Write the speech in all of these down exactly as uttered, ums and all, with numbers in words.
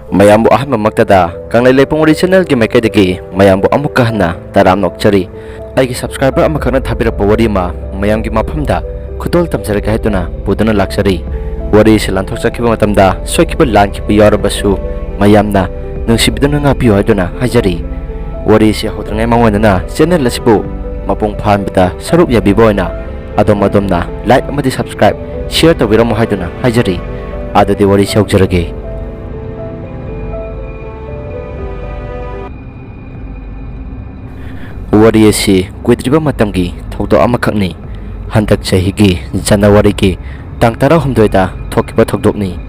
ꯃꯌꯥꯝꯕꯨ ꯑꯍꯥꯟꯕꯃꯛꯇꯗ ꯀꯪꯂꯩ ꯂꯩꯄꯨꯡ ꯋꯥꯔꯤ channelꯒꯤ ꯃꯥꯏꯀꯩꯗꯒꯤ ꯃꯌꯥꯝꯕꯨ ꯑꯃꯨꯛꯀ ꯍꯟꯅ ꯇꯔꯥꯝꯅ ꯑꯣꯛꯆꯔꯤ꯫ ꯑꯩꯒꯤ subscriber ꯑꯃꯈꯛꯅ ꯊꯥꯕꯤꯔꯛꯄ ꯋꯥꯔꯤ ꯑꯃ ꯃꯌꯥꯝꯒꯤ ꯃꯐꯝꯗ ꯈꯨꯗꯣꯜ ꯇꯝꯖꯔꯒꯦ ꯍꯥꯏꯗꯨꯅ ꯄꯨꯗꯨꯅ ꯂꯥꯛꯆꯔꯤ꯫ ꯋꯥꯔꯤ ꯑꯁꯤ ꯂꯥꯟꯊꯣꯛꯆꯈꯤꯕ ꯃꯇꯝꯗ ꯁꯣꯏꯈꯤꯕ ꯂꯥꯟꯈꯤꯕ ꯌꯥꯎꯔꯕꯁꯨ ꯃꯌꯥꯝꯅ ꯅꯨꯡꯁꯤꯕꯤꯗꯨꯅ ꯉꯥꯛꯄꯤꯌꯨ ꯍꯥꯏꯗꯨꯅ ꯍꯥꯏꯖꯔꯤ꯫ ꯋꯥꯔꯤ ꯑꯁꯤ ꯍꯧꯗ꯭ꯔꯤꯉꯩ ꯃꯥꯡꯑꯣꯏꯅꯅ channel ꯑꯁꯤꯕꯨ ꯃꯄꯨꯡ ꯐꯥꯍꯟꯕꯗ ꯁꯔꯨꯛ ꯌꯥꯕꯤꯕ ꯑꯣꯏꯅ ꯑꯗꯣꯝ ꯑꯗꯣꯝꯅ like ꯑꯃꯗꯤ subscribe, share ꯇꯧꯕꯤꯔꯝꯃꯨ ꯍꯥꯏꯗꯨꯅ ꯍꯥꯏꯖꯔꯤ꯫ ꯑꯗꯨꯗꯤ ꯋꯥꯔꯤꯁꯤ ꯍꯧꯖꯔꯒꯦ꯫ ꯋꯥꯔꯤ ꯑꯁꯤ ꯀꯨꯏꯗ꯭ꯔꯤꯕ ꯃꯇꯝꯒꯤ ꯊꯧꯗꯣꯛ ꯑꯃꯈꯛꯅꯤ꯫ ꯍꯟꯗꯛ ꯆꯍꯤꯒꯤ ꯖꯅꯋꯥꯔꯤꯒꯤ ꯇꯥꯡ ꯇꯔꯥꯍꯨꯝꯗꯣꯏꯗ ꯊꯣꯛꯈꯤꯕ ꯊꯧꯗꯣꯛꯅꯤ꯫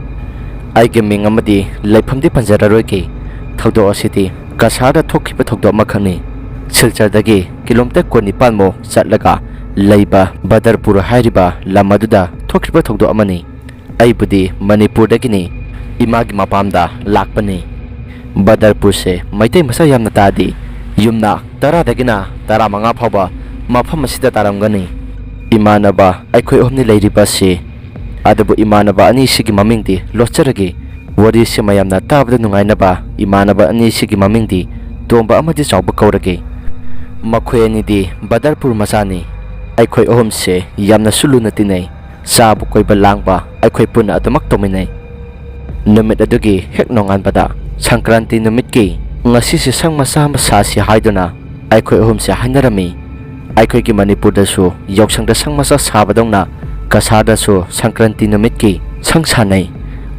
ꯑꯩꯒꯤ ꯃꯤꯡ ꯑꯃꯗꯤ ꯂꯩꯐꯝꯗꯤ ꯄꯟꯖꯔꯔꯣꯏꯒꯦ꯫ ꯊꯧꯗꯣꯛ ꯑꯁꯤꯗꯤ ꯀꯁꯥꯔꯗ ꯊꯣꯛꯈꯤꯕ ꯊꯧꯗꯣꯛ ꯑꯃꯈꯛꯅꯤ꯫ ꯁꯤꯜꯆꯔꯗꯒꯤ ꯀꯤꯂꯣꯃꯤꯇꯔ ꯀꯨꯟꯅꯤꯄꯥꯟꯃꯨꯛ ꯆꯠꯂꯒ ꯂꯩꯕ ꯕꯗꯔꯄꯨꯔ ꯍꯥꯏꯔꯤꯕ ꯂꯝ ꯑꯗꯨꯗ ꯊꯣꯛꯈꯤꯕ ꯊꯧꯗꯣꯛ ꯑꯃꯅꯤ꯫ ꯑꯩꯕꯨꯗꯤ ꯃꯅꯤꯄꯨꯔꯗꯒꯤꯅꯤ, ꯏꯃꯥꯒꯤ ꯃꯄꯥꯝꯗ ꯂꯥꯛꯄꯅꯤ꯫ ꯕꯗꯔꯄꯨꯔꯁꯦ ꯃꯩꯇꯩ ꯃꯆꯥ ꯌꯥꯝꯅ ꯇꯥꯗꯦ꯫ ꯌꯨꯝꯅꯥꯛ ꯇꯔꯥꯗꯒꯤꯅ ꯇꯔꯥꯃꯉꯥ ꯐꯥꯎꯕ ꯃꯐꯝ ꯑꯁꯤꯗ ꯇꯥꯔꯝꯒꯅꯤ꯫ ꯏꯃꯥꯟꯅꯕ ꯑꯩꯈꯣꯏ ꯑꯍꯨꯝꯅꯤ ꯂꯩꯔꯤꯕ ꯑꯁꯤ꯫ ꯑꯗꯨꯕꯨ ꯏꯃꯥꯟꯅꯕ ꯑꯅꯤꯁꯤꯒꯤ ꯃꯃꯤꯡꯗꯤ ꯂꯣꯠꯆꯔꯒꯦ꯫ ꯋꯥꯔꯤꯁꯤ ꯃꯌꯥꯝꯅ ꯇꯥꯕꯗ ꯅꯨꯡꯉꯥꯏꯅꯕ ꯏꯃꯥꯟꯅꯕ ꯑꯅꯤꯁꯤꯒꯤ ꯃꯃꯤꯡꯗꯤ ꯇꯣꯝꯕ ꯑꯃꯗꯤ ꯆꯥꯎꯕ ꯀꯧꯔꯒꯦ꯫ ꯃꯈꯣꯏ ꯑꯅꯤꯗꯤ ꯕꯗꯔꯄꯨꯔ ꯃꯆꯥꯅꯤ꯫ ꯑꯩꯈꯣꯏ ꯑꯍꯨꯝꯁꯦ ꯌꯥꯝꯅꯁꯨ ꯂꯨꯅ ꯇꯤꯟꯅꯩ꯫ ꯆꯥꯕ, ꯀꯣꯏꯕ, ꯂꯥꯡꯕ ꯑꯩꯈꯣꯏ ꯄꯨꯟꯅ ꯑꯗꯨꯃꯛ ꯇꯧꯃꯤꯟꯅꯩ꯫ ꯅꯨꯃꯤꯠ ꯑꯗꯨꯒꯤ ꯍꯦꯛ ꯅꯣꯡꯉꯥꯟꯕꯗ ꯁꯪꯀ꯭ꯔꯥꯟꯇꯤ ꯅꯨꯃꯤꯠꯀꯤ ꯉꯁꯤꯁꯦ ꯁꯪ ꯃꯆꯥ ꯑꯃ ꯁꯥꯁꯤ ꯍꯥꯏꯗꯨꯅ ꯑꯩꯈꯣꯏ ꯑꯍꯨꯝꯁꯦ ꯍꯥꯏꯅꯔꯝꯃꯤ꯫ ꯑꯩꯈꯣꯏꯒꯤ ꯃꯅꯤꯄꯨꯔꯗꯁꯨ ꯌꯥꯎꯁꯪꯗ ꯁꯪ ꯃꯆꯥ ꯁꯥꯕꯗꯧꯅ ꯀꯁꯥꯔꯗꯁꯨ ꯁꯪꯀ꯭ꯔꯥꯟꯇꯤ ꯅꯨꯃꯤꯠꯀꯤ ꯁꯪ ꯁꯥꯅꯩ꯫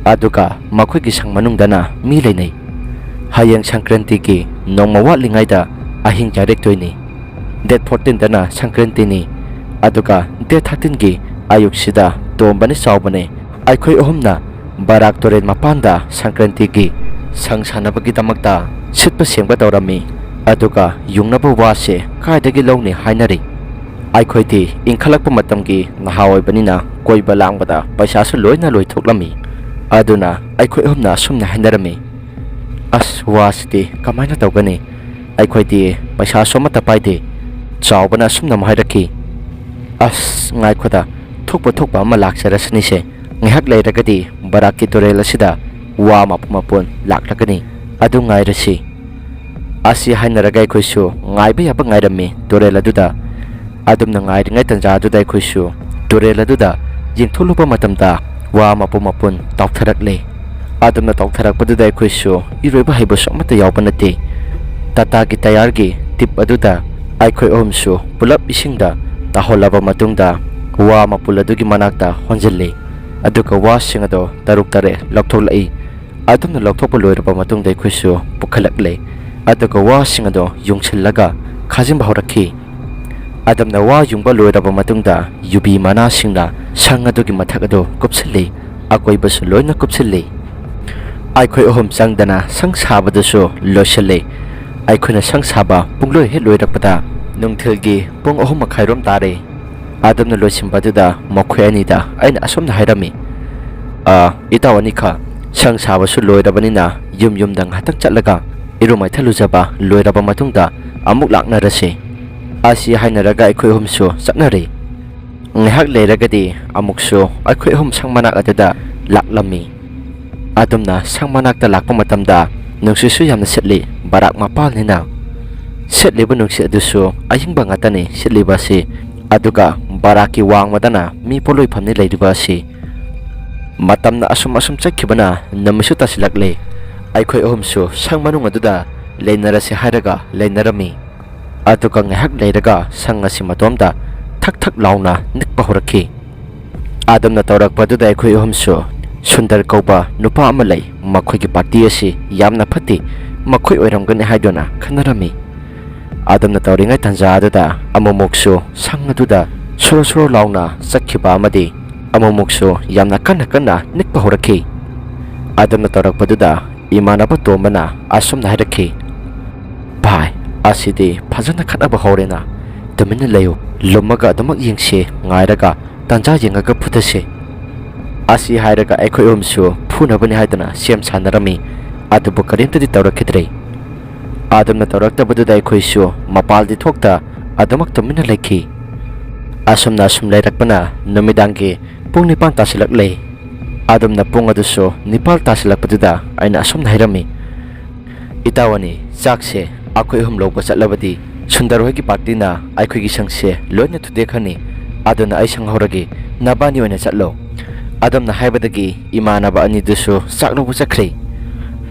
ꯑꯗꯨꯒ ꯃꯈꯣꯏꯒꯤ ꯁꯪ ꯃꯅꯨꯡꯗꯅ ꯃꯤ ꯂꯩꯅꯩ꯫ ꯍꯌꯦꯡ ꯁꯪꯀ꯭ꯔꯥꯟꯇꯤꯒꯤ ꯅꯣꯡꯃ ꯋꯥꯠꯂꯤꯉꯩꯗ ꯑꯍꯤꯡ ꯌꯥꯔꯦꯛꯇꯣꯏꯅꯤ꯫ Date fourteenꯗꯅ ꯁꯪꯀ꯭ꯔꯥꯟꯇꯤꯅꯤ꯫ ꯑꯗꯨꯒ date thirteenꯒꯤ ꯑꯌꯨꯛꯁꯤꯗ ꯇꯣꯝꯕꯅꯤ ꯆꯥꯎꯕꯅꯤ ꯑꯩꯈꯣꯏ ꯑꯍꯨꯝꯅ ꯕꯔꯥꯛ ꯇꯨꯔꯦꯜ ꯃꯄꯥꯟꯗ ꯁꯪꯀ꯭ꯔꯥꯟꯇꯤꯒꯤ ꯁꯪ ꯁꯥꯟꯅꯕꯒꯤꯗꯃꯛꯇ ꯁꯤꯠꯄ ꯁꯦꯡꯕ ꯇꯧꯔꯝꯃꯤ꯫ ꯑꯗꯨꯒ ꯌꯨꯡꯅꯕ ꯋꯥꯁꯦ ꯀꯥꯏꯗꯒꯤ ꯂꯧꯅꯤ ꯍꯥꯏꯅꯔꯤ꯫ ꯑꯩꯈꯣꯏꯗꯤ ꯏꯟꯈꯠꯂꯛꯄ ꯃꯇꯝꯒꯤ ꯅꯍꯥ ꯑꯣꯏꯕꯅꯤꯅ ꯀꯣꯏꯕ ꯂꯥꯡꯕꯗ ꯄꯩꯁꯥꯁꯨ ꯂꯣꯏꯅ ꯂꯣꯏꯊꯣꯛꯂꯝꯃꯤ꯫ ꯑꯗꯨꯅ ꯑꯩꯈꯣꯏ ꯑꯍꯨꯝꯅ ꯑꯁꯨꯝꯅ ꯍꯥꯏꯅꯔꯝꯃꯤ, "ꯑꯁ, ꯋꯥꯁꯤꯗꯤ ꯀꯃꯥꯏꯅ ꯇꯧꯒꯅꯤ? ꯑꯩꯈꯣꯏꯗꯤ ꯄꯩꯁꯥꯁꯨ ꯑꯃꯠꯇ ꯄꯥꯏꯗꯦ꯫" ꯆꯥꯎꯕꯅ ꯑꯁꯨꯝꯅ ꯑꯃꯨꯛ ꯍꯥꯏꯔꯛꯈꯤ, "ꯑꯁ, ꯉꯥꯏꯈꯣꯗ, ꯊꯣꯛꯄ ꯊꯣꯛꯄ ꯑꯃ ꯂꯥꯛꯆꯔꯁꯅꯤꯁꯦ꯫ ꯉꯥꯏꯍꯥꯛ ꯂꯩꯔꯒꯗꯤ ꯕꯔꯥꯛꯀꯤ ꯇꯨꯔꯦꯜ ꯑꯁꯤꯗ ꯋꯥ ꯃꯄꯨꯟ ꯃꯄꯨꯟ ꯂꯥꯛꯂꯒꯅꯤ꯫ ꯑꯗꯨ ꯉꯥꯏꯔꯁꯤ꯫ ꯑꯁꯤ ꯍꯥꯏꯅꯔꯒ ꯑꯩꯈꯣꯏꯁꯨ ꯉꯥꯏꯕ ꯌꯥꯕ ꯉꯥꯏꯔꯝꯃꯤ ꯇꯨꯔꯦꯜ ꯑꯗꯨꯗ꯫ ꯑꯗꯨꯝꯅ ꯉꯥꯏꯔꯤꯉꯩ ꯇꯥꯟꯖꯥ ꯑꯗꯨꯗ ꯑꯩꯈꯣꯏꯁꯨ ꯇꯨꯔꯦꯜ ꯑꯗꯨꯗ ꯌꯦꯡꯊꯣꯛꯂꯨꯕ ꯃꯇꯝꯗ ꯋꯥ ꯃꯄꯨꯟ ꯃꯄꯨꯟ ꯇꯥꯎꯊꯔꯛꯂꯦ꯫ ꯑꯗꯨꯝꯅ ꯇꯥꯎꯊꯔꯛꯄꯗꯨꯗ ꯑꯩꯈꯣꯏꯁꯨ ꯏꯔꯣꯏꯕ ꯍꯩꯕꯁꯨ ꯑꯃꯠꯇ ꯌꯥꯎꯕ ꯅꯠꯇꯦ꯫ ꯇꯥꯇꯥꯒꯤ ꯇꯌꯥꯔꯒꯤ ꯇꯤꯞ ꯑꯗꯨꯗ ꯑꯩꯈꯣꯏ ꯑꯍꯨꯝꯁꯨ ꯄꯨꯂꯞ ꯏꯁꯤꯡꯗ ꯇꯥꯍꯜꯂꯕ ꯃꯇꯨꯡꯗ ꯋꯥ ꯃꯄꯨꯜ ꯑꯗꯨꯒꯤ ꯃꯅꯥꯛꯇ ꯍꯣꯟꯖꯤꯜꯂꯤ꯫ ꯑꯗꯨꯒ ꯋꯥꯁꯤꯡ ꯑꯗꯣ ꯇꯔꯨꯛ ꯇꯔꯦꯠ ꯂꯧꯊꯣꯛꯂꯛꯏ꯫ ꯑꯗꯨꯝꯅ ꯂꯧꯊꯣꯛꯄ ꯂꯣꯏꯔꯕ ꯃꯇꯨꯡꯗ ꯑꯩꯈꯣꯏꯁꯨ ꯄꯨꯈꯠꯂꯛꯂꯦ꯫ ꯑꯗꯨꯒ ꯋꯥꯁꯤꯡ ꯑꯗꯣ ꯌꯨꯡꯁꯤꯜꯂꯒ ꯈꯥꯖꯤꯟꯕ ꯍꯧꯔꯛꯈꯤ꯫ ꯑꯗꯨꯝꯅ ꯋꯥ ꯌꯨꯡꯕ ꯂꯣꯏꯔꯕ ꯃꯇꯨꯡꯗ ꯌꯨꯕꯤ ꯃꯅꯥꯁꯤꯡꯅ ꯁꯪ ꯑꯗꯨꯒꯤ ꯃꯊꯛ ꯑꯗꯨ ꯀꯨꯞꯁꯤꯜꯂꯤ꯫ ꯑꯀꯣꯏꯕꯁꯨ ꯂꯣꯏꯅ ꯀꯨꯞꯁꯤꯜꯂꯤ꯫ ꯑꯩꯈꯣꯏ ꯑꯍꯨꯝ ꯆꯪꯗꯅ ꯁꯪ ꯁꯥꯕꯗꯨꯁꯨ ꯂꯣꯏꯁꯤꯜꯂꯤ꯫ ꯑꯩꯈꯣꯏꯅ ꯁꯪ ꯁꯥꯕ ꯄꯨꯡꯂꯣꯏ ꯍꯦꯛ ꯂꯣꯏꯔꯛꯄꯗ ꯅꯨꯡꯊꯤꯜꯒꯤ ꯄꯨꯡ ꯑꯍꯨꯝ ꯃꯈꯥꯏꯔꯣꯝ ꯇꯥꯔꯦ꯫ ꯑꯗꯨꯝꯅ ꯂꯣꯏꯁꯤꯟꯕꯗꯨꯗ ꯃꯈꯣꯏ ꯑꯅꯤꯗ ꯑꯩꯅ ꯑꯁꯨꯝꯅ ꯍꯥꯏꯔꯝꯃꯤ, "ꯑ, ꯏꯇꯥꯎ ꯑꯅꯤꯈꯛ, ꯁꯪ ꯁꯥꯕꯁꯨ ꯂꯣꯏꯔꯕꯅꯤꯅ ꯌꯨꯝ ꯌꯨꯝꯗ ꯉꯥꯏꯍꯥꯛꯇꯪ ꯆꯠꯂꯒ ꯏꯔꯨ ꯃꯥꯏꯊꯜꯂꯨꯖꯕ ꯂꯣꯏꯔꯕ ꯃꯇꯨꯡꯗ ꯑꯃꯨꯛ ꯂꯥꯛꯅꯔꯁꯤ꯫" ꯑꯁꯤ ꯍꯥꯏꯅꯔꯒ ꯑꯩꯈꯣꯏ ꯑꯍꯨꯝꯁꯨ ꯆꯠꯅꯔꯦ꯫ ꯉꯥꯏꯍꯥꯛ ꯂꯩꯔꯒꯗꯤ ꯑꯃꯨꯛꯁꯨ ꯑꯩꯈꯣꯏ ꯑꯍꯨꯝ ꯁꯪ ꯃꯅꯥꯛ ꯑꯗꯨꯗ ꯂꯥꯛꯂꯝꯃꯤ꯫ ꯑꯗꯨꯝꯅ ꯁꯪ ꯃꯅꯥꯛꯇ ꯂꯥꯛꯄ ꯃꯇꯝꯗ ꯅꯨꯡꯁꯤꯠꯁꯨ ꯌꯥꯝꯅ ꯁꯤꯠꯂꯤ, ꯕꯔꯥꯛ ꯃꯄꯥꯟꯅꯤꯅ꯫ ꯁꯤꯠꯂꯤꯕ ꯅꯨꯡꯁꯤꯠ ꯑꯗꯨꯁꯨ ꯑꯏꯪꯕ ꯉꯥꯛꯇꯅꯤ ꯁꯤꯠꯂꯤꯕ ꯑꯁꯤ꯫ ꯑꯗꯨꯒ ꯕꯔꯥꯛꯀꯤ ꯋꯥꯡꯃꯗꯅ ꯃꯤ ꯄꯣꯠꯂꯣꯏꯐꯝꯅꯤ ꯂꯩꯔꯤꯕ ꯑꯁꯤ꯫ ꯃꯇꯝꯅ ꯑꯁꯨꯝ ꯑꯁꯨꯝ ꯆꯠꯈꯤꯕꯅ ꯅꯨꯃꯤꯠꯁꯨ ꯇꯥꯁꯤꯜꯂꯛꯂꯦ꯫ ꯑꯩꯈꯣꯏ ꯑꯍꯨꯝꯁꯨ ꯁꯪ ꯃꯅꯨꯡ ꯑꯗꯨꯗ ꯂꯩꯅꯔꯁꯤ ꯍꯥꯏꯔꯒ ꯂꯩꯅꯔꯝꯃꯤ꯫ ꯑꯗꯨꯒ ꯉꯥꯏꯍꯥꯛ ꯂꯩꯔꯒ ꯁꯪ ꯑꯁꯤ ꯃꯇꯣꯝꯗ ꯊꯛ ꯊꯛ ꯂꯥꯎꯅ ꯅꯤꯛꯄ ꯍꯧꯔꯛꯈꯤ꯫ ꯑꯗꯨꯝꯅ ꯇꯧꯔꯛꯄꯗꯨꯗ ꯑꯩꯈꯣꯏ ꯑꯍꯨꯝꯁꯨ ꯁꯨꯟꯗꯔ ꯀꯧꯕ ꯅꯨꯄꯥ ꯑꯃ ꯂꯩ, ꯃꯈꯣꯏꯒꯤ ꯄꯥꯔꯇꯤ ꯑꯁꯤ ꯌꯥꯝꯅ ꯐꯠꯇꯦ, ꯃꯈꯣꯏ ꯑꯣꯏꯔꯝꯒꯅꯤ ꯍꯥꯏꯗꯨꯅ ꯈꯟꯅꯔꯝꯃꯤ꯫ ꯑꯗꯨꯝꯅ ꯇꯧꯔꯤꯉꯩ ꯇꯥꯟꯖꯥ ꯑꯗꯨꯗ ꯑꯃꯨꯛꯃꯨꯛꯁꯨ ꯁꯪ ꯑꯗꯨꯗ ꯁꯣꯔꯣ ꯁꯣꯔꯣ ꯂꯥꯎꯅ ꯆꯠꯈꯤꯕ ꯑꯃꯗꯤ ꯑꯃꯨꯛꯃꯨꯛꯁꯨ ꯌꯥꯝꯅ ꯀꯟꯅ ꯀꯟꯅ ꯅꯤꯛꯄ ꯍꯧꯔꯛꯈꯤ꯫ ꯑꯗꯨꯝꯅ ꯇꯧꯔꯛꯄꯗꯨꯗ ꯏꯃꯥꯟꯅꯕ ꯇꯣꯝꯕꯅ ꯑꯁꯨꯝꯅ ꯍꯥꯏꯔꯛꯈꯤ, "ꯚꯥꯏ, ꯑꯁꯤꯗꯤ ꯐꯖꯅ ꯈꯠꯅꯕ ꯍꯧꯔꯦꯅ꯫ ꯇꯨꯃꯤꯟꯅ ꯂꯩꯌꯨ, ꯂꯨꯝꯃꯒ ꯑꯗꯨꯃꯛ ꯌꯦꯡꯁꯤ, ꯉꯥꯏꯔꯒ ꯇꯥꯟꯖꯥ ꯌꯦꯡꯉꯒ ꯐꯨꯊꯁꯤ꯫" ꯑꯁꯤ ꯍꯥꯏꯔꯒ ꯑꯩꯈꯣꯏ ꯑꯍꯨꯝꯁꯨ ꯐꯨꯅꯕꯅꯤ ꯍꯥꯏꯗꯨꯅ ꯁꯦꯝ ꯁꯥꯟꯅꯔꯝꯃꯤ, ꯑꯗꯨꯕꯨ ꯀꯔꯤꯝꯇꯗꯤ ꯇꯧꯔꯛꯈꯤꯗ꯭ꯔꯦ꯫ ꯑꯗꯨꯝꯅ ꯇꯧꯔꯛꯇꯕꯗꯨꯗ ꯑꯩꯈꯣꯏꯁꯨ ꯃꯄꯥꯜꯗꯤ ꯊꯣꯛꯇ ꯑꯗꯨꯃꯛ ꯇꯨꯃꯤꯟꯅ ꯂꯩꯈꯤ꯫ ꯑꯁꯨꯝꯅ ꯑꯁꯨꯝ ꯂꯩꯔꯛꯄꯅ ꯅꯨꯃꯤꯗꯥꯡꯒꯤ ꯄꯨꯡ ꯅꯤꯄꯥꯟ ꯇꯥꯁꯤꯜꯂꯛꯂꯦ꯫ ꯑꯗꯨꯝꯅ ꯄꯨꯡ ꯑꯗꯨꯁꯨ ꯅꯤꯄꯥꯜ ꯇꯥꯁꯤꯜꯂꯛꯄꯗꯨꯗ ꯑꯩꯅ ꯑꯁꯨꯝꯅ ꯍꯥꯏꯔꯝꯃꯤ, "ꯏꯇꯥꯎ ꯑꯅꯤ, ꯆꯥꯛꯁꯦ ꯑꯩꯈꯣꯏ ꯑꯍꯨꯝ ꯂꯧꯕ ꯆꯠꯂꯕꯗꯤ ꯁꯨꯟꯗꯔ ꯍꯣꯏꯒꯤ ꯄꯥꯔꯇꯤꯅ ꯑꯩꯈꯣꯏꯒꯤ ꯁꯪꯁꯦ ꯂꯣꯏꯅ ꯊꯨꯗꯦꯛꯈ꯭ꯔꯅꯤ꯫ ꯑꯗꯨꯅ ꯑꯩ ꯁꯪꯍꯧꯔꯒꯦ, ꯅꯕꯥꯅꯤ ꯑꯣꯏꯅ ꯆꯠꯂꯣ"꯫ ꯑꯗꯨꯝꯅ ꯍꯥꯏꯕꯗꯒꯤ ꯏꯃꯥꯟꯅꯕ ꯑꯅꯤꯗꯨꯁꯨ ꯆꯥꯛ ꯂꯧꯕ ꯆꯠꯈ꯭ꯔꯦ꯫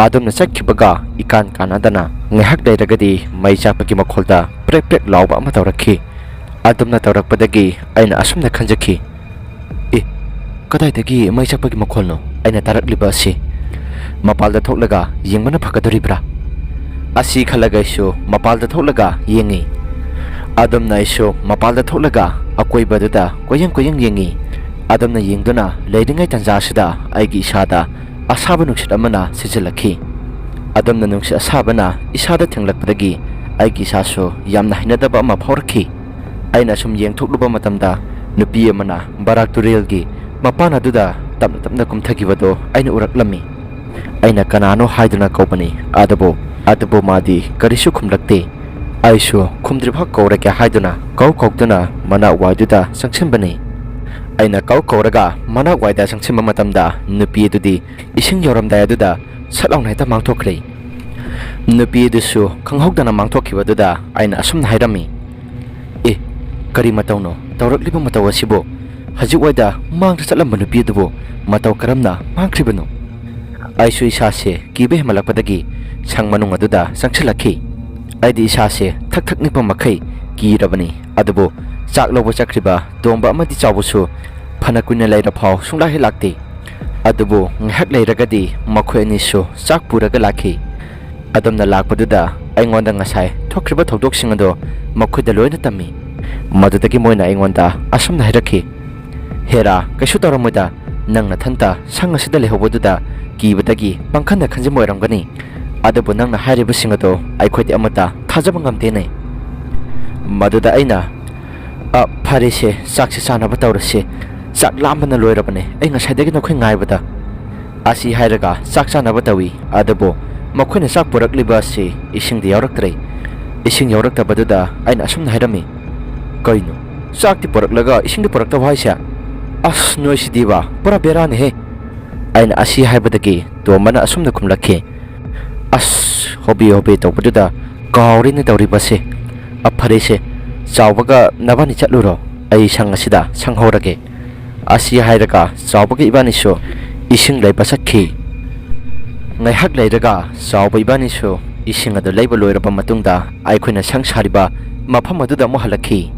ꯑꯗꯨꯝꯅ ꯆꯠꯈꯤꯕꯒ ꯏꯀꯥꯟ ꯀꯥꯟꯅꯗꯅ ꯉꯥꯏꯍꯥꯛ ꯂꯩꯔꯒꯗꯤ ꯃꯩ ꯆꯥꯛꯄꯒꯤ ꯃꯈꯣꯜꯗ ꯄ꯭ꯔꯦꯛ ꯄ꯭ꯔꯦꯛ ꯂꯥꯎꯕ ꯑꯃ ꯇꯧꯔꯛꯈꯤ꯫ ꯑꯗꯨꯝꯅ ꯇꯧꯔꯛꯄꯗꯒꯤ ꯑꯩꯅ ꯑꯁꯨꯝꯅ ꯈꯟꯖꯈꯤ, "ꯑꯦ, ꯀꯗꯥꯏꯗꯒꯤ ꯃꯩ ꯆꯥꯛꯄꯒꯤ ꯃꯈꯣꯜꯅꯣ ꯑꯩꯅ ꯇꯥꯔꯛꯂꯤꯕ ꯑꯁꯤ? ꯃꯄꯥꯜꯗ ꯊꯣꯛꯂꯒ ꯌꯦꯡꯕꯅ ꯐꯒꯗꯧꯔꯤꯕ꯭ꯔꯥ?" ꯑꯁꯤ ꯈꯜꯂꯒ ꯑꯩꯁꯨ ꯃꯄꯥꯜꯗ ꯊꯣꯛꯂꯒ ꯌꯦꯡꯉꯤ꯫ ꯑꯗꯨꯝꯅ ꯑꯩꯁꯨ ꯃꯄꯥꯜꯗ ꯊꯣꯛꯂꯒ ꯑꯀꯣꯏꯕꯗꯨꯗ ꯀꯣꯏꯌꯦꯡ ꯀꯣꯏꯌꯦꯡ ꯌꯦꯡꯉꯤ꯫ ꯑꯗꯨꯝꯅ ꯌꯦꯡꯗꯨꯅ ꯂꯩꯔꯤꯉꯩ ꯇꯥꯟꯖꯥꯁꯤꯗ ꯑꯩꯒꯤ ꯏꯁꯥꯗ ꯑꯁꯥꯕ ꯅꯨꯡꯁꯤꯠ ꯑꯃꯅ ꯁꯤꯠꯆꯤꯜꯂꯛꯈꯤ꯫ ꯑꯗꯨꯝꯅ ꯅꯨꯡꯁꯤꯠ ꯑꯁꯥꯕꯅ ꯏꯁꯥꯗ ꯊꯦꯡꯂꯛꯄꯗꯒꯤ ꯑꯩꯒꯤ ꯏꯁꯥꯁꯨ ꯌꯥꯝꯅ ꯍꯩꯅꯗꯕ ꯑꯃ ꯐꯥꯎꯔꯛꯈꯤ꯫ ꯑꯩꯅ ꯁꯨꯝ ꯌꯦꯡꯊꯣꯛꯂꯨꯕ ꯃꯇꯝꯗ ꯅꯨꯄꯤ ꯑꯃꯅ ꯕꯔꯥꯛ ꯇꯨꯔꯦꯜꯒꯤ ꯃꯄꯥꯟ ꯑꯗꯨꯗ ꯇꯞꯅ ꯇꯞꯅ ꯀꯨꯝꯊꯈꯤꯕꯗꯨ ꯑꯩꯅ ꯎꯔꯛꯂꯝꯃꯤ꯫ ꯑꯩꯅ ꯀꯅꯥꯅꯣ ꯍꯥꯏꯗꯨꯅ ꯀꯧꯕꯅꯤ, ꯑꯗꯨꯕꯨ, ꯑꯗꯨꯕꯨ ꯃꯥꯗꯤ ꯀꯔꯤꯁꯨ ꯈꯨꯝꯂꯛꯇꯦ꯫ ꯑꯩꯁꯨ ꯈꯨꯝꯗ꯭ꯔꯤꯐꯥꯎ ꯀꯧꯔꯒꯦ ꯍꯥꯏꯗꯨꯅ ꯀꯧ ꯀꯧꯗꯨꯅ ꯃꯅꯥꯛ ꯋꯥꯏꯗꯨꯗ ꯆꯪꯁꯤꯟꯕꯅꯤ꯫ ꯑꯩꯅ ꯀꯧ ꯀꯧꯔꯒ ꯃꯅꯥꯛ ꯋꯥꯏꯗ ꯆꯪꯁꯤꯟꯕ ꯃꯇꯝꯗ ꯅꯨꯄꯤ ꯑꯗꯨꯗꯤ ꯏꯁꯤꯡ ꯌꯧꯔꯝꯗꯥꯏ ꯑꯗꯨꯗ ꯁꯠ ꯂꯥꯎꯅ ꯍꯦꯛꯇ ꯃꯥꯡꯊꯣꯛꯈ꯭ꯔꯦ꯫ ꯅꯨꯄꯤ ꯑꯗꯨꯁꯨ ꯈꯪꯍꯧꯗꯅ ꯃꯥꯡꯊꯣꯛꯈꯤꯕꯗꯨꯗ ꯑꯩꯅ ꯑꯁꯨꯝꯅ ꯍꯥꯏꯔꯝꯃꯤ, "ꯑꯦ, ꯀꯔꯤ ꯃꯇꯧꯅꯣ ꯇꯧꯔꯛꯂꯤꯕ ꯃꯇꯧ ꯑꯁꯤꯕꯨ? ꯍꯧꯖꯤꯛ ꯋꯥꯏꯗ ꯃꯥꯡꯗ ꯆꯠꯂꯝꯕ ꯅꯨꯄꯤ ꯑꯗꯨꯕꯨ ꯃꯇꯧ ꯀꯔꯝꯅ ꯃꯥꯡꯈ꯭ꯔꯤꯕꯅꯣ?" ꯑꯩꯁꯨ ꯏꯁꯥꯁꯦ ꯀꯤꯕ ꯍꯦꯟꯃꯠꯂꯛꯄꯗꯒꯤ ꯁꯪ ꯃꯅꯨꯡ ꯑꯗꯨꯗ ꯆꯪꯁꯤꯜꯂꯛꯈꯤ꯫ ꯑꯩꯗꯤ ꯏꯁꯥꯁꯦ ꯊꯛ ꯊꯛ ꯅꯤꯛꯄ ꯃꯈꯩ ꯀꯤꯔꯕꯅꯤ, ꯑꯗꯨꯕꯨ ꯆꯥꯛ ꯂꯧꯕ ꯆꯠꯈ꯭ꯔꯤꯕ ꯇꯣꯝꯕ ꯑꯃꯗꯤ ꯆꯥꯎꯕꯁꯨ ꯐꯅ ꯀꯨꯏꯅ ꯂꯩꯔ ꯐꯥꯎ ꯁꯨꯡꯂꯥꯛ ꯍꯦꯛ ꯂꯥꯛꯇꯦ꯫ ꯑꯗꯨꯕꯨ ꯉꯥꯏꯍꯥꯛ ꯂꯩꯔꯒꯗꯤ ꯃꯈꯣꯏ ꯑꯅꯤꯁꯨ ꯆꯥꯛ ꯄꯨꯔꯒ ꯂꯥꯛꯈꯤ꯫ ꯑꯗꯨꯝꯅ ꯂꯥꯛꯄꯗꯨꯗ ꯑꯩꯉꯣꯟꯗ ꯉꯁꯥꯏ ꯊꯣꯛꯈ꯭ꯔꯤꯕ ꯊꯧꯗꯣꯛꯁꯤꯡ ꯑꯗꯣ ꯃꯈꯣꯏꯗ ꯂꯣꯏꯅ ꯇꯝꯃꯤ꯫ ꯃꯗꯨꯗꯒꯤ ꯃꯣꯏꯅ ꯑꯩꯉꯣꯟꯗ ꯑꯁꯨꯝꯅ ꯍꯥꯏꯔꯛꯈꯤ, "ꯍꯦꯔꯥ, ꯀꯩꯁꯨ ꯇꯧꯔꯝꯃꯣꯏꯗ, ꯅꯪ ꯅꯊꯟꯇ ꯁꯪ ꯑꯁꯤꯗ ꯂꯩꯍꯧꯕꯗꯨꯗ ꯀꯤꯕꯗꯒꯤ ꯄꯪꯈꯟꯗ ꯈꯟꯖꯤꯟꯕ ꯑꯣꯏꯔꯝꯒꯅꯤ꯫ ꯑꯗꯨꯕꯨ ꯅꯪꯅ ꯍꯥꯏꯔꯤꯕꯁꯤꯡ ꯑꯗꯣ ꯑꯩꯈꯣꯏꯗꯤ ꯑꯃꯠꯇ ꯊꯥꯖꯕ ꯉꯝꯗꯦꯅꯦ"꯫ ꯃꯗꯨꯗ ꯑꯩꯅ, "ꯑ, ꯐꯔꯦꯁꯦ, ꯆꯥꯛꯁꯦ ꯆꯥꯅꯕ ꯇꯧꯔꯁꯦ꯫ ꯆꯥꯛ ꯂꯥꯝꯕꯅ ꯂꯣꯏꯔꯕꯅꯦ ꯑꯩ ꯉꯁꯥꯏꯗꯒꯤ ꯅꯈꯣꯏ ꯉꯥꯏꯕꯗ"꯫ ꯑꯁꯤ ꯍꯥꯏꯔꯒ ꯆꯥꯛ ꯆꯥꯅꯕ ꯇꯧꯏ, ꯑꯗꯨꯕꯨ ꯃꯈꯣꯏꯅ ꯆꯥꯛ ꯄꯨꯔꯛꯂꯤꯕ ꯑꯁꯤ ꯏꯁꯤꯡꯗꯤ ꯌꯥꯎꯔꯛꯇ꯭ꯔꯦ꯫ ꯏꯁꯤꯡ ꯌꯥꯎꯔꯛꯇꯕꯗꯨꯗ ꯑꯩꯅ ꯑꯁꯨꯝꯅ ꯍꯥꯏꯔꯝꯃꯤ, "ꯀꯩꯅꯣ, ꯆꯥꯛꯇꯤ ꯄꯨꯔꯛꯂꯒ ꯏꯁꯤꯡꯗꯤ ꯄꯨꯔꯛꯇꯕ ꯍꯥꯏꯁꯦ? ꯑꯁ, ꯅꯣꯏꯁꯤꯗꯤꯕ ꯄꯨꯔꯥ ꯕꯦꯔꯥꯅꯤꯍꯦ"꯫ ꯑꯩꯅ ꯑꯁꯤ ꯍꯥꯏꯕꯗꯒꯤ ꯇꯣꯝꯕꯅ ꯑꯁꯨꯝꯅ ꯈꯨꯝꯂꯛꯈꯤ, "ꯑꯁ, ꯍꯣꯕꯦ ꯍꯣꯕꯦ ꯇꯧꯕꯗꯨꯗ ꯀꯥꯎꯔꯦꯅꯦ ꯇꯧꯔꯤꯕꯁꯦ꯫ ꯑ, ꯐꯔꯦꯁꯦ, ꯆꯥꯎꯕꯒ ꯅꯕꯥꯅꯤ ꯆꯠꯂꯨꯔꯣ, ꯑꯩ ꯁꯪ ꯑꯁꯤꯗ ꯁꯪꯍꯧꯔꯒꯦ"꯫ ꯑꯁꯤ ꯍꯥꯏꯔꯒ ꯆꯥꯎꯕꯒ ꯏꯕꯥꯅꯤꯁꯨ ꯏꯁꯤꯡ ꯂꯩꯕ ꯆꯠꯈꯤ꯫ ꯉꯥꯏꯍꯥꯛ ꯂꯩꯔꯒ ꯆꯥꯎꯕ ꯏꯕꯥꯅꯤꯁꯨ ꯏꯁꯤꯡ ꯑꯗꯨ ꯂꯩꯕ ꯂꯣꯏꯔꯕ ꯃꯇꯨꯡꯗ ꯑꯩꯈꯣꯏꯅ ꯁꯪ ꯁꯥꯔꯤꯕ ꯃꯐꯝ ꯑꯗꯨꯗ ꯑꯃꯨꯛ ꯍꯜꯂꯛꯈꯤ꯫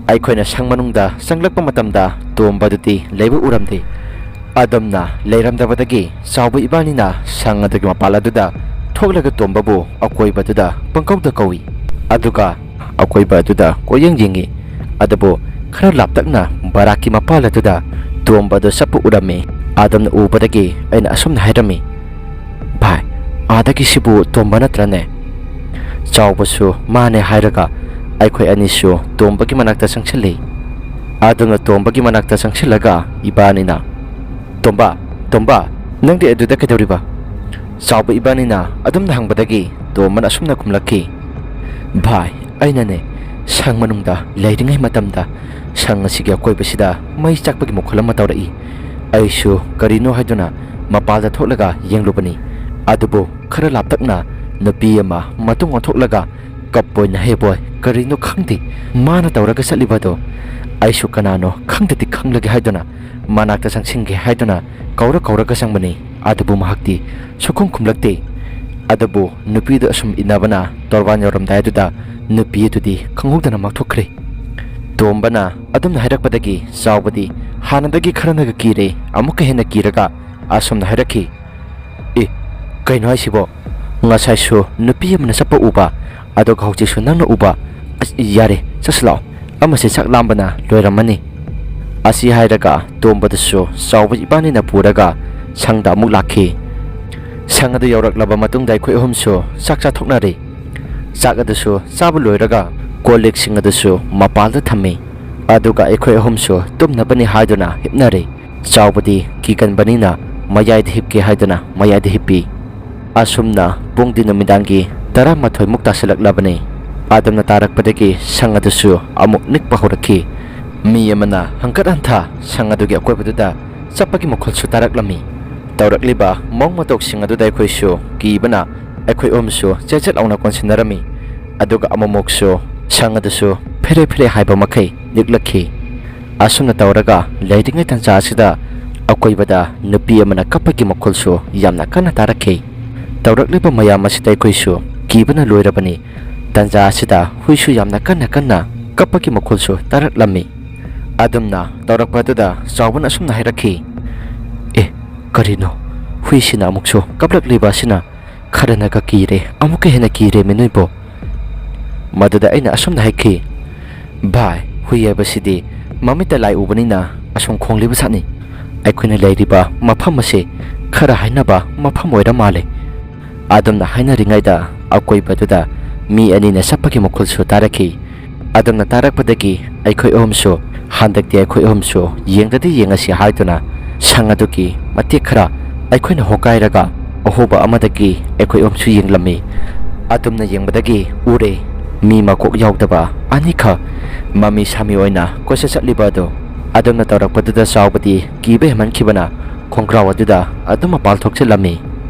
ꯑꯩꯈꯣꯏꯅ ꯁꯪ ꯃꯅꯨꯡꯗ ꯆꯪꯂꯛꯄ ꯃꯇꯝꯗ ꯇꯣꯝꯕꯗꯨꯗꯤ ꯂꯩꯕ ꯎꯔꯝꯗꯦ꯫ ꯑꯗꯨꯝꯅ ꯂꯩꯔꯝꯗꯕꯗꯒꯤ ꯆꯥꯎꯕ ꯏꯕꯥꯅꯤꯅ ꯁꯪ ꯑꯗꯨꯒꯤ ꯃꯄꯥꯜ ꯑꯗꯨꯗ ꯊꯣꯛꯂꯒ ꯇꯣꯝꯕꯕꯨ ꯑꯀꯣꯏꯕꯗꯨꯗ ꯄꯪꯀꯧꯗ ꯀꯧꯏ꯫ ꯑꯗꯨꯒ ꯑꯀꯣꯏꯕ ꯑꯗꯨꯗ ꯀꯣꯏꯌꯦꯡ ꯌꯦꯡꯉꯤ꯫ ꯑꯗꯨꯕꯨ ꯈꯔ ꯂꯥꯞꯇꯛꯅ ꯕꯔꯥꯛꯀꯤ ꯃꯄꯥꯜ ꯑꯗꯨꯗ ꯇꯣꯝꯕꯗꯨ ꯆꯠꯄ ꯎꯔꯝꯃꯤ꯫ ꯑꯗꯨꯝꯅ ꯎꯕꯗꯒꯤ ꯑꯩꯅ ꯑꯁꯨꯝꯅ ꯍꯥꯏꯔꯝꯃꯤ, "ꯚꯥꯏ, ꯑꯥꯗꯒꯤꯁꯤꯕꯨ ꯇꯣꯝꯕ ꯅꯠꯇ꯭ꯔꯅꯦ?" ꯆꯥꯎꯕꯁꯨ ꯃꯥꯅꯦ ꯍꯥꯏꯔꯒ ꯑꯩꯈꯣꯏ ꯑꯅꯤꯁꯨ ꯇꯣꯝꯕꯒꯤ ꯃꯅꯥꯛꯇ ꯆꯪꯁꯤꯜꯂꯤ꯫ ꯑꯗꯨꯅ ꯇꯣꯝꯕꯒꯤ ꯃꯅꯥꯛꯇ ꯆꯪꯁꯤꯜꯂꯒ ꯏꯕꯥꯅꯤꯅ, "ꯇꯣꯝꯕ, ꯇꯣꯝꯕ, ꯅꯪꯗꯤ ꯑꯗꯨꯗ ꯀꯩꯗꯧꯔꯤꯕ?" ꯆꯥꯎꯕ ꯏꯕꯥꯅꯤꯅ ꯑꯗꯨꯝꯅ ꯍꯪꯕꯗꯒꯤ ꯇꯣꯝꯕꯅ ꯑꯁꯨꯝꯅ ꯈꯨꯝꯂꯛꯈꯤ, "ꯚꯥꯏ, ꯑꯩꯅꯅꯦ ꯁꯪ ꯃꯅꯨꯡꯗ ꯂꯩꯔꯤꯉꯩ ꯃꯇꯝꯗ ꯁꯪ ꯑꯁꯤꯒꯤ ꯑꯀꯣꯏꯕꯁꯤꯗ ꯃꯩ ꯆꯥꯛꯄꯒꯤ ꯃꯈꯣꯜ ꯑꯃ ꯇꯧꯔꯛꯏ꯫ ꯑꯩꯁꯨ ꯀꯔꯤꯅꯣ ꯍꯥꯏꯗꯨꯅ ꯃꯄꯥꯜꯗ ꯊꯣꯛꯂꯒ ꯌꯦꯡꯂꯨꯕꯅꯤ꯫ ꯑꯗꯨꯕꯨ ꯈꯔ ꯂꯥꯞꯇꯛꯅ ꯅꯨꯄꯤ ꯑꯃ ꯃꯇꯨꯡ ꯑꯣꯟꯊꯣꯛꯂꯒ ꯀꯞꯄꯣꯏ ꯅꯍꯦꯕꯣꯏ ꯀꯔꯤꯅꯣ ꯈꯪꯗꯦ ꯃꯥꯅ ꯇꯧꯔꯒ ꯆꯠꯂꯤꯕꯗꯣ꯫ ꯑꯩꯁꯨ ꯀꯅꯥꯅꯣ ꯈꯪꯗꯗꯤ ꯈꯪꯂꯒꯦ ꯍꯥꯏꯗꯨꯅ ꯃꯅꯥꯛꯇ ꯆꯪꯁꯤꯟꯒꯦ ꯍꯥꯏꯗꯨꯅ ꯀꯧꯔ ꯀꯧꯔꯒ ꯆꯪꯕꯅꯤ꯫ ꯑꯗꯨꯕꯨ ꯃꯍꯥꯛꯇꯤ ꯁꯨꯈꯨꯝ ꯈꯨꯝꯂꯛꯇꯦ꯫ ꯑꯗꯨꯕꯨ ꯅꯨꯄꯤꯗꯨ ꯑꯁꯨꯝ ꯏꯟꯅꯕꯅ ꯇꯣꯔꯕꯥꯟ ꯌꯧꯔꯝꯗꯥꯏ ꯑꯗꯨꯗ ꯅꯨꯄꯤ ꯑꯗꯨꯗꯤ ꯈꯪꯍꯧꯗꯅ ꯃꯥꯡꯊꯣꯛꯈ꯭ꯔꯦ"꯫ ꯇꯣꯝꯕꯅ ꯑꯗꯨꯝꯅ ꯍꯥꯏꯔꯛꯄꯗꯒꯤ ꯆꯥꯎꯕꯗꯤ ꯍꯥꯟꯅꯗꯒꯤ ꯈꯔꯅꯒ ꯀꯤꯔꯦ ꯑꯃꯨꯛꯀ ꯍꯦꯟꯅ ꯀꯤꯔꯒ ꯑꯁꯨꯝꯅ ꯍꯥꯏꯔꯛꯈꯤ, "ꯑꯦ, ꯀꯩꯅꯣ ꯍꯥꯏꯁꯤꯕꯣ? ꯉꯁꯥꯏꯁꯨ ꯅꯨꯄꯤ ꯑꯃꯅ ꯆꯠꯄ ꯎꯕ, ꯑꯗꯨꯒ ꯍꯧꯖꯤꯛꯁꯨ ꯅꯪꯅ ꯎꯕ꯫ ꯑꯁ, ꯌꯥꯔꯦ, ꯆꯠꯁꯤ ꯂꯥꯛꯑꯣ, ꯑꯃꯁꯦ ꯆꯥꯛ ꯂꯥꯝꯕꯅ ꯂꯣꯏꯔꯝꯃꯅꯤ"꯫ ꯑꯁꯤ ꯍꯥꯏꯔꯒ ꯇꯣꯝꯕꯗꯨꯁꯨ ꯆꯥꯎꯕ ꯏꯕꯥꯅꯤꯅ ꯄꯨꯔꯒ ꯁꯪꯗ ꯑꯃꯨꯛ ꯂꯥꯛꯈꯤ꯫ ꯁꯪ ꯑꯗꯨ ꯌꯧꯔꯛꯂꯕ ꯃꯇꯨꯡꯗ ꯑꯩꯈꯣꯏ ꯑꯍꯨꯝꯁꯨ ꯆꯥꯛ ꯆꯥꯊꯣꯛꯅꯔꯦ꯫ ꯆꯥꯛ ꯑꯗꯨꯁꯨ ꯆꯥꯕ ꯂꯣꯏꯔꯒ ꯀꯣꯜ ꯂꯤꯛꯁꯤꯡ ꯑꯗꯨꯁꯨ ꯃꯄꯥꯜꯗ ꯊꯝꯃꯤ꯫ ꯑꯗꯨꯒ ꯑꯩꯈꯣꯏ ꯑꯍꯨꯝꯁꯨ ꯇꯨꯝꯅꯕꯅꯤ ꯍꯥꯏꯗꯨꯅ ꯍꯤꯞꯅꯔꯦ꯫ ꯆꯥꯎꯕꯗꯤ ꯀꯤꯒꯟꯕꯅꯤꯅ ꯃꯌꯥꯏꯗ ꯍꯤꯞꯀꯦ ꯍꯥꯏꯗꯨꯅ ꯃꯌꯥꯏꯗ ꯍꯤꯞꯄꯤ꯫ ꯑꯁꯨꯝꯅ ꯄꯨꯡꯗꯤ ꯅꯨꯃꯤꯗꯥꯡꯒꯤ ꯇꯔꯥꯃꯥꯊꯣꯏꯃꯨꯛ ꯇꯥꯁꯤꯜꯂꯛꯂꯕꯅꯤ꯫ ꯑꯗꯨꯝꯅ ꯇꯥꯔꯛꯄꯗꯒꯤ ꯁꯪ ꯑꯗꯨꯁꯨ ꯑꯃꯨꯛ ꯅꯤꯛꯄ ꯍꯧꯔꯛꯈꯤ꯫ ꯃꯤ ꯑꯃꯅ ꯍꯪꯀꯠ ꯍꯟꯊ ꯁꯪ ꯑꯗꯨꯒꯤ ꯑꯀꯣꯏꯕꯗꯨꯗ ꯆꯠꯄꯒꯤ ꯃꯈꯣꯜꯁꯨ ꯇꯥꯔꯛꯂꯝꯃꯤ꯫ ꯇꯧꯔꯛꯂꯤꯕ ꯃꯑꯣꯡ ꯃꯇꯧꯁꯤꯡ ꯑꯗꯨꯗ ꯑꯩꯈꯣꯏꯁꯨ ꯀꯤꯕꯅ ꯑꯩꯈꯣꯏ ꯑꯍꯨꯝꯁꯨ ꯆꯦꯠ ꯆꯦꯠ ꯂꯥꯎꯅ ꯀꯣꯟꯁꯤꯟꯅꯔꯝꯃꯤ꯫ ꯑꯗꯨꯒ ꯑꯃꯨꯛꯃꯨꯛꯁꯨ ꯁꯪ ꯑꯗꯨꯁꯨ ꯐꯦꯔꯦ ꯐꯦꯔꯦ ꯍꯥꯏꯕ ꯃꯈꯩ ꯅꯤꯛꯂꯛꯈꯤ꯫ ꯑꯁꯨꯝꯅ ꯇꯧꯔꯒ ꯂꯩꯔꯤꯉꯩ ꯇꯥꯟꯖꯥ ꯑꯁꯤꯗ ꯑꯀꯣꯏꯕꯗ ꯅꯨꯄꯤ ꯑꯃꯅ ꯀꯞꯄꯒꯤ ꯃꯈꯣꯜꯁꯨ ꯌꯥꯝꯅ ꯀꯟꯅ ꯇꯥꯔꯛꯈꯤ꯫ ꯇꯧꯔꯛꯂꯤꯕ ꯃꯌꯥꯝ ꯑꯁꯤꯗ ꯑꯩꯈꯣꯏꯁꯨ ꯀꯤꯕꯅ ꯂꯣꯏꯔꯕꯅꯤ꯫ ꯇꯥꯟꯖꯥ ꯑꯁꯤꯗ ꯍꯨꯏꯁꯨ ꯌꯥꯝꯅ ꯀꯟꯅ ꯀꯟꯅ ꯀꯞꯄꯒꯤ ꯃꯈꯣꯜꯁꯨ ꯇꯥꯔꯛꯂꯝꯃꯤ꯫ ꯑꯗꯨꯝꯅ ꯇꯧꯔꯛꯄ ꯑꯗꯨꯗ ꯆꯥꯎꯕꯅ ꯑꯁꯨꯝꯅ ꯍꯥꯏꯔꯛꯈꯤ, "ꯑꯦ, ꯀꯔꯤꯅꯣ? ꯍꯨꯏꯁꯤꯅ ꯑꯃꯨꯛꯁꯨ ꯀꯞꯂꯛꯂꯤꯕ ꯑꯁꯤꯅ? ꯈꯔꯅꯒ ꯀꯤꯔꯦ, ꯑꯃꯨꯛꯀ ꯍꯦꯟꯅ ꯀꯤꯔꯦꯃꯤ ꯅꯣꯏꯕꯨ?" ꯃꯗꯨꯗ ꯑꯩꯅ ꯑꯁꯨꯝꯅ ꯍꯥꯏꯈꯤ, "ꯚꯥꯏ, ꯍꯨꯏ ꯍꯥꯏꯕꯁꯤꯗꯤ ꯃꯃꯤꯠꯇ ꯂꯥꯏ ꯎꯕꯅꯤꯅ ꯑꯁꯨꯝ ꯈꯣꯡꯂꯤꯕ ꯖꯥꯠꯅꯤ꯫ ꯑꯩꯈꯣꯏꯅ ꯂꯩꯔꯤꯕ ꯃꯐꯝ ꯑꯁꯤ ꯈꯔ ꯍꯥꯏꯅꯕ ꯃꯐꯝ ꯑꯣꯏꯔ ꯃꯥꯜꯂꯦ꯫" ꯑꯗꯨꯝꯅ ꯍꯥꯏꯅꯔꯤꯉꯩꯗ ꯑꯀꯣꯏꯕꯗꯨꯗ ꯃꯤ ꯑꯅꯤꯅ ꯆꯠꯄꯒꯤ ꯃꯈꯣꯜꯁꯨ ꯇꯥꯔꯛꯈꯤ꯫ ꯑꯗꯨꯝꯅ ꯇꯥꯔꯛꯄꯗꯒꯤ ꯑꯩꯈꯣꯏ ꯑꯍꯨꯝꯁꯨ, "ꯍꯟꯗꯛꯇꯤ ꯑꯩꯈꯣꯏ ꯑꯍꯨꯝꯁꯨ ꯌꯦꯡꯗꯗꯤ ꯌꯦꯡꯉꯁꯤ" ꯍꯥꯏꯗꯨꯅ ꯁꯪ ꯑꯗꯨꯒꯤ ꯃꯇꯦꯛ ꯈꯔ ꯑꯩꯈꯣꯏꯅ ꯍꯣꯀꯥꯏꯔꯒ ꯑꯍꯣꯕ ꯑꯃꯗꯒꯤ ꯑꯩꯈꯣꯏ ꯑꯍꯨꯝꯁꯨ ꯌꯦꯡꯂꯝꯃꯤ꯫ ꯑꯗꯨꯝꯅ ꯌꯦꯡꯕꯗꯒꯤ ꯎꯔꯦ, ꯃꯤ ꯃꯀꯣꯛ ꯌꯥꯎꯗꯕ ꯑꯅꯤꯈꯛ ꯃꯃꯤ ꯁꯥꯃꯤ ꯑꯣꯏꯅ ꯀꯣꯏꯆꯠ ꯆꯠꯂꯤꯕ ꯑꯗꯨ꯫ ꯑꯗꯨꯝꯅ ꯇꯧꯔꯛꯄꯗꯨꯗ ꯆꯥꯎꯕꯗꯤ ꯀꯤꯕ ꯍꯦꯟꯃꯟꯈꯤꯕꯅ ꯈꯣꯡꯒ꯭ꯔꯥꯎ ꯑꯗꯨꯗ ꯑꯗꯨꯝ ꯃꯄꯥꯜ ꯊꯣꯛꯆꯜꯂꯝꯃꯤ꯫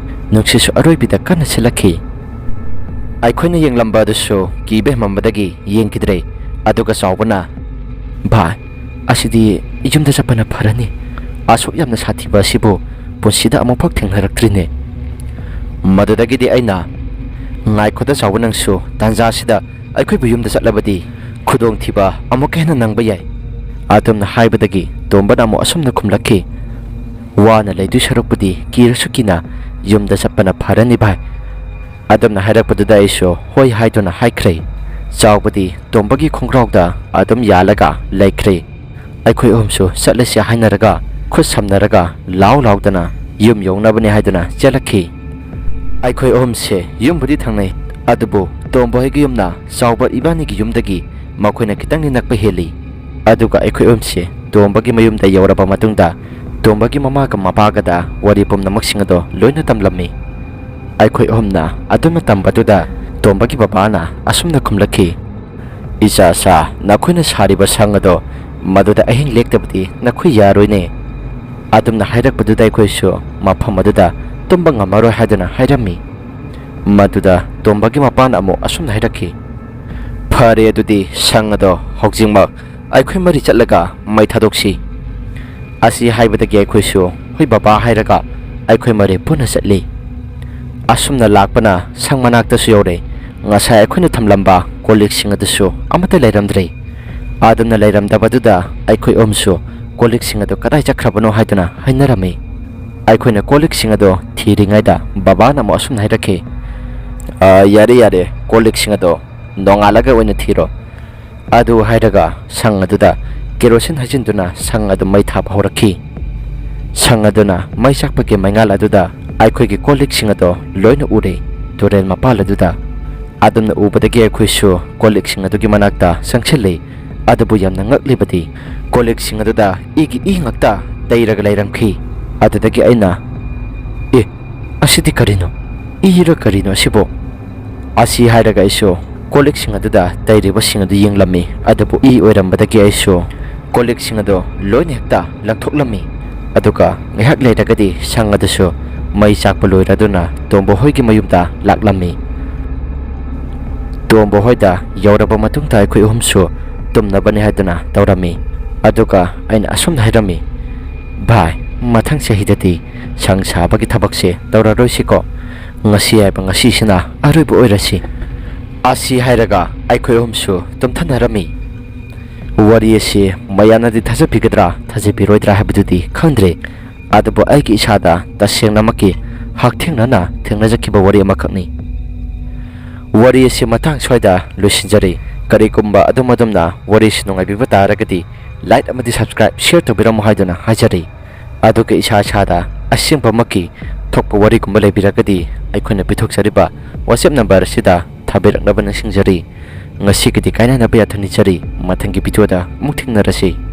ꯅꯨꯡꯁꯤꯠꯁꯨ ꯑꯔꯣꯏꯕꯤꯗ ꯀꯟꯅ ꯁꯤꯠꯂꯛꯈꯤ꯫ ꯑꯩꯈꯣꯏꯅ ꯌꯦꯡꯂꯝꯕ ꯑꯗꯨꯁꯨ ꯀꯤꯕ ꯍꯦꯟꯃꯟꯕꯗꯒꯤ ꯌꯦꯡꯈꯤꯗ꯭ꯔꯦ꯫ ꯑꯗꯨꯒ ꯆꯥꯎꯕꯅ, "ꯚꯥꯏ, ꯑꯁꯤꯗꯤ ꯌꯨꯝꯗ ꯆꯠꯄꯅ ꯐꯔꯅꯤ꯫ ꯑꯁꯨꯛ ꯌꯥꯝꯅ ꯁꯥꯊꯤꯕ ꯑꯁꯤꯕꯨ ꯄꯨꯟꯁꯤꯗ ꯑꯃꯨꯛꯐꯥꯎ ꯊꯦꯡꯅꯔꯛꯇ꯭ꯔꯤꯅꯦ꯫" ꯃꯗꯨꯗꯒꯤꯗꯤ ꯑꯩꯅ, "ꯉꯥꯏꯈꯣꯗ ꯆꯥꯎꯕ ꯅꯪꯁꯨ, ꯇꯥꯟꯖꯥꯁꯤꯗ ꯑꯩꯈꯣꯏꯕꯨ ꯌꯨꯝꯗ ꯆꯠꯂꯕꯗꯤ ꯈꯨꯗꯣꯡꯊꯤꯕ ꯑꯃꯨꯛꯀ ꯍꯦꯟꯅ ꯅꯪꯕ ꯌꯥꯏ꯫" ꯑꯗꯨꯝꯅ ꯍꯥꯏꯕꯗꯒꯤ ꯇꯣꯝꯕꯅ ꯑꯃꯨꯛ ꯑꯁꯨꯝꯅ ꯈꯨꯝꯂꯛꯈꯤ, "ꯋꯥꯅ ꯂꯩꯗꯣꯏ ꯁꯔꯨꯛꯄꯨꯗꯤ ꯀꯤꯔꯁꯨ ꯀꯤꯅ ꯌꯨꯝꯗ ꯆꯠꯄꯅ ꯐꯔꯅꯤ ꯚꯥꯏ꯫" ꯑꯗꯨꯝꯅ ꯍꯥꯏꯔꯛꯄꯗꯨꯗ ꯑꯩꯁꯨ ꯍꯣꯏ ꯍꯥꯏꯗꯨꯅ ꯍꯥꯏꯈ꯭ꯔꯦ꯫ ꯆꯥꯎꯕꯗꯤ ꯇꯣꯝꯕꯒꯤ ꯈꯣꯡꯒ꯭ꯔꯥꯎꯗ ꯑꯗꯨꯝ ꯌꯥꯜꯂꯒ ꯂꯩꯈ꯭ꯔꯦ꯫ ꯑꯩꯈꯣꯏ ꯑꯍꯨꯝꯁꯨ ꯆꯠꯂꯁꯤ ꯍꯥꯏꯅꯔꯒ ꯈꯨꯠ ꯁꯝꯅꯔꯒ ꯂꯥꯎ ꯂꯥꯎꯗꯅ ꯌꯨꯝ ꯌꯧꯅꯕꯅꯤ ꯍꯥꯏꯗꯨꯅ ꯆꯦꯜꯂꯛꯈꯤ꯫ ꯑꯩꯈꯣꯏ ꯑꯍꯨꯝꯁꯦ ꯌꯨꯝꯕꯨꯗꯤ ꯊꯪꯅꯩ, ꯑꯗꯨꯕꯨ ꯇꯣꯝꯕ ꯍꯣꯏꯒꯤ ꯌꯨꯝꯅ ꯆꯥꯎꯕ ꯏꯕꯥꯅꯤꯒꯤ ꯌꯨꯝꯗꯒꯤ ꯃꯈꯣꯏꯅ ꯈꯤꯇꯪꯗꯤ ꯅꯛꯄ ꯍꯦꯜꯂꯤ꯫ ꯑꯗꯨꯒ ꯑꯩꯈꯣꯏ ꯑꯍꯨꯝꯁꯦ ꯇꯣꯝꯕꯒꯤ ꯃꯌꯨꯝꯗ ꯌꯧꯔꯕ ꯃꯇꯨꯡꯗ ꯇꯣꯝꯕꯒꯤ ꯃꯃꯥꯒ ꯃꯄꯥꯒꯗ ꯋꯥꯔꯤ ꯄꯨꯝꯅꯃꯛꯁꯤꯡ ꯑꯗꯣ ꯂꯣꯏꯅ ꯇꯝꯂꯝꯃꯤ꯫ ꯑꯩꯈꯣꯏ ꯑꯍꯨꯝꯅ ꯑꯗꯨꯝꯅ ꯇꯝꯕꯗꯨꯗ ꯇꯣꯝꯕꯒꯤ ꯕꯕꯥꯅ ꯑꯁꯨꯝꯅ ꯈꯨꯝꯂꯛꯈꯤ, "ꯏꯆꯥꯁꯥ, ꯅꯈꯣꯏꯅ ꯁꯥꯔꯤꯕ ꯁꯪ ꯑꯗꯣ ꯃꯗꯨꯗ ꯑꯍꯤꯡ ꯂꯦꯛꯇꯕꯗꯤ ꯅꯈꯣꯏ ꯌꯥꯔꯣꯏꯅꯦ꯫ ꯑꯗꯨꯝꯅ ꯍꯥꯏꯔꯛꯄꯗꯨꯗ ꯑꯩꯈꯣꯏꯁꯨ ꯃꯐꯝ ꯑꯗꯨꯗ ꯇꯨꯝꯕ ꯉꯝꯃꯔꯣꯏ ꯍꯥꯏꯗꯨꯅ ꯍꯥꯏꯔꯝꯃꯤ꯫ ꯃꯗꯨꯗ ꯇꯣꯝꯕꯒꯤ ꯃꯄꯥꯅ ꯑꯃꯨꯛ ꯑꯁꯨꯝꯅ ꯍꯥꯏꯔꯛꯈꯤ, "ꯐꯔꯦ, ꯑꯗꯨꯗꯤ ꯁꯪ ꯑꯗꯣ ꯍꯧꯖꯤꯛꯃꯛ ꯑꯩꯈꯣꯏ ꯃꯔꯤ ꯆꯠꯂꯒ ꯃꯩ ꯊꯥꯗꯣꯛꯁꯤ"꯫ ꯑꯁꯤ ꯍꯥꯏꯕꯗꯒꯤ ꯑꯩꯈꯣꯏꯁꯨ "ꯍꯣꯏ ꯕꯕꯥ" ꯍꯥꯏꯔꯒ ꯑꯩꯈꯣꯏ ꯃꯔꯤ ꯄꯨꯟꯅ ꯆꯠꯂꯤ꯫ ꯑꯁꯨꯝꯅ ꯂꯥꯛꯄꯅ ꯁꯪ ꯃꯅꯥꯛꯇꯁꯨ ꯌꯧꯔꯦ꯫ ꯉꯁꯥꯏ ꯑꯩꯈꯣꯏꯅ ꯊꯝꯂꯝꯕ ꯀꯣꯜ ꯂꯤꯛꯁꯤꯡ ꯑꯗꯨꯁꯨ ꯑꯃꯠꯇ ꯂꯩꯔꯝꯗ꯭ꯔꯦ꯫ ꯑꯗꯨꯝꯅ ꯂꯩꯔꯝꯗꯕꯗꯨꯗ ꯑꯩꯈꯣꯏ ꯑꯍꯨꯝꯁꯨ ꯀꯣꯜ ꯂꯤꯛꯁꯤꯡ ꯑꯗꯨ ꯀꯗꯥꯏ ꯆꯠꯈ꯭ꯔꯕꯅꯣ ꯍꯥꯏꯗꯨꯅ ꯍꯥꯏꯅꯔꯝꯃꯤ꯫ ꯑꯩꯈꯣꯏꯅ ꯀꯣꯜ ꯂꯤꯛꯁꯤꯡ ꯑꯗꯣ ꯊꯤꯔꯤꯉꯩꯗ ꯕꯕꯥꯅ ꯑꯃꯨꯛ ꯑꯁꯨꯝꯅ ꯍꯥꯏꯔꯛꯈꯤ, "ꯑ, ꯌꯥꯔꯦ, ꯌꯥꯔꯦ, ꯀꯣꯜ ꯂꯤꯛꯁꯤꯡ ꯑꯗꯣ ꯅꯣꯡꯉꯥꯜꯂꯒ ꯑꯣꯏꯅ ꯊꯤꯔꯣ"꯫ ꯑꯗꯨ ꯍꯥꯏꯔꯒ ꯁꯪ ꯑꯗꯨꯗ ꯀꯦꯔꯣꯁꯤꯟ ꯍꯩꯖꯤꯟꯗꯨꯅ ꯁꯪ ꯑꯗꯨ ꯃꯩ ꯊꯥꯕ ꯍꯧꯔꯛꯈꯤ꯫ ꯁꯪ ꯑꯗꯨꯅ ꯃꯩ ꯆꯥꯛꯄꯒꯤ ꯃꯩꯉꯥꯜ ꯑꯗꯨꯗ ꯑꯩꯈꯣꯏꯒꯤ ꯀꯣꯜ ꯂꯤꯛꯁꯤꯡ ꯑꯗꯣ ꯂꯣꯏꯅ ꯎꯔꯦ꯫ ꯇꯨꯔꯦꯜ ꯃꯄꯥꯜ ꯑꯗꯨꯗ ꯑꯗꯨꯝꯅ ꯎꯕꯗꯒꯤ ꯑꯩꯈꯣꯏꯁꯨ ꯀꯣꯜ ꯂꯤꯛꯁꯤꯡ ꯑꯗꯨꯒꯤ ꯃꯅꯥꯛꯇ ꯆꯪꯁꯤꯜꯂꯤ꯫ ꯑꯗꯨꯕꯨ ꯌꯥꯝꯅ ꯉꯛꯂꯤꯕꯗꯤ ꯀꯣꯜ ꯂꯤꯛꯁꯤꯡ ꯑꯗꯨꯗ ꯏꯒꯤ ꯏ ꯉꯥꯛꯇ ꯇꯩꯔꯒ ꯂꯩꯔꯝꯈꯤ꯫ ꯑꯗꯨꯗꯒꯤ ꯑꯩꯅ, "ꯑꯦ, ꯑꯁꯤꯗꯤ ꯀꯔꯤꯅꯣ? ꯏꯔ ꯀꯔꯤꯅꯣ ꯑꯁꯤꯕꯣ?" ꯑꯁꯤ ꯍꯥꯏꯔꯒ ꯑꯩꯁꯨ ꯀꯣꯜ ꯂꯤꯛꯁꯤꯡ ꯑꯗꯨꯗ ꯇꯩꯔꯤꯕꯁꯤꯡ ꯑꯗꯨ ꯌꯦꯡꯂꯝꯃꯤ꯫ ꯑꯗꯨꯕꯨ ꯏ ꯑꯣꯏꯔꯝꯕꯗꯒꯤ ꯑꯩꯁꯨ ꯀꯣꯜ ꯂꯤꯛꯁꯤꯡ ꯑꯗꯨ ꯂꯣꯏꯅ ꯍꯦꯛꯇ ꯂꯪꯊꯣꯛꯂꯝꯃꯤ꯫ ꯑꯗꯨꯒ ꯉꯥꯏꯍꯥꯛ ꯂꯩꯔꯒꯗꯤ ꯁꯪ ꯑꯗꯨꯁꯨ ꯃꯩ ꯆꯥꯛꯄ ꯂꯣꯏꯔꯗꯨꯅ ꯇꯣꯝꯕ ꯍꯣꯏꯒꯤ ꯃꯌꯨꯝꯗ ꯂꯥꯛꯂꯝꯃꯤ꯫ ꯇꯣꯝꯕ ꯍꯣꯏꯗ ꯌꯧꯔꯕ ꯃꯇꯨꯡꯗ ꯑꯩꯈꯣꯏ ꯑꯍꯨꯝꯁꯨ ꯇꯨꯝꯅꯕꯅꯤ ꯍꯥꯏꯗꯨꯅ ꯇꯧꯔꯝꯃꯤ꯫ ꯑꯗꯨꯒ ꯑꯩꯅ ꯑꯁꯨꯝꯅ ꯍꯥꯏꯔꯝꯃꯤ, "ꯚꯥꯏ, ꯃꯊꯪ ꯆꯍꯤꯗꯗꯤ ꯁꯪ ꯁꯥꯕꯒꯤ ꯊꯕꯛꯁꯦ ꯇꯧꯔꯔꯣꯏꯁꯤꯀꯣ꯫ ꯉꯁꯤ ꯍꯥꯏꯕ ꯉꯁꯤꯁꯤꯅ ꯑꯔꯣꯏꯕ ꯑꯣꯏꯔꯁꯤ"꯫ ꯑꯁꯤ ꯍꯥꯏꯔꯒ ꯑꯩꯈꯣꯏ ꯑꯍꯨꯝꯁꯨ ꯇꯨꯝꯊꯅꯔꯝꯃꯤ꯫ ꯋꯥꯔꯤ ꯑꯁꯤ ꯃꯌꯥꯝꯅꯗꯤ ꯊꯥꯖꯕꯤꯒꯗ꯭ꯔꯥ ꯊꯥꯖꯕꯤꯔꯣꯏꯗ꯭ꯔꯥ ꯍꯥꯏꯕꯗꯨꯗꯤ ꯈꯪꯗ꯭ꯔꯦ, ꯑꯗꯨꯕꯨ ꯑꯩꯒꯤ ꯏꯁꯥꯗ ꯇꯁꯦꯡꯅꯃꯛꯀꯤ ꯍꯛꯊꯦꯡꯅꯅ ꯊꯦꯡꯅꯖꯈꯤꯕ ꯋꯥꯔꯤ ꯑꯃꯈꯛꯅꯤ꯫ ꯋꯥꯔꯤ ꯑꯁꯤ ꯃꯇꯥꯡ ꯁ꯭ꯋꯥꯏꯗ ꯂꯣꯏꯁꯤꯟꯖꯔꯤ꯫ ꯀꯔꯤꯒꯨꯝꯕ ꯑꯗꯣꯝ ꯑꯗꯣꯝꯅ ꯋꯥꯔꯤ ꯑꯁꯤ ꯅꯨꯡꯉꯥꯏꯕꯤꯕ ꯇꯥꯔꯒꯗꯤ like ꯑꯃꯗꯤ subscribe, share ꯇꯧꯕꯤꯔꯝꯃꯨ ꯍꯥꯏꯗꯨꯅ ꯍꯥꯏꯖꯔꯤ꯫ ꯑꯗꯨꯒ ꯏꯁꯥ ꯏꯁꯥꯗ ꯑꯁꯦꯡꯕꯃꯛꯀꯤ ꯊꯣꯛꯄ ꯋꯥꯔꯤꯒꯨꯝꯕ ꯂꯩꯕꯤꯔꯒꯗꯤ ꯑꯩꯈꯣꯏꯅ ꯄꯤꯊꯣꯛꯆꯔꯤꯕ WhatsApp number ꯑꯁꯤꯗ ꯊꯥꯕꯤꯔꯛꯅꯕ ꯅꯤꯡꯁꯤꯡꯖꯔꯤ꯫ ꯉꯁꯤꯒꯤꯗꯤ ꯀꯥꯏꯅꯅꯕ ꯌꯥꯊꯪ ꯅꯤꯖꯔꯤ꯫ ꯃꯊꯪꯒꯤ video ꯗ ꯑꯃꯨꯛ ꯊꯦꯡꯅꯔꯁꯤ꯫